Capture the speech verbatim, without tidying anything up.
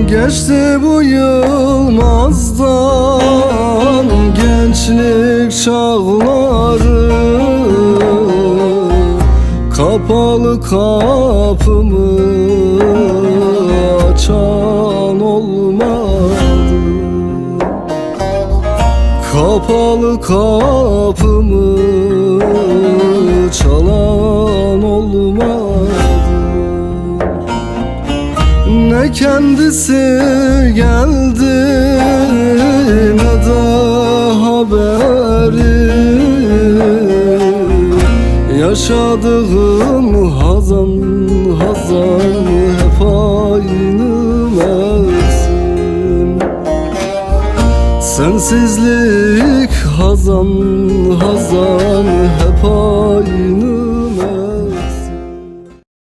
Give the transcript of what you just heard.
Geçti bu yılmazdan gençlik çağları. Kapalı kapımı açan olmadı. Kapalı kapımı çalan olmadı. Ne kendisi geldi ne de haberi. Yaşadığım hazan hazan hep aynı mevsim. Sensizlik hazan hazan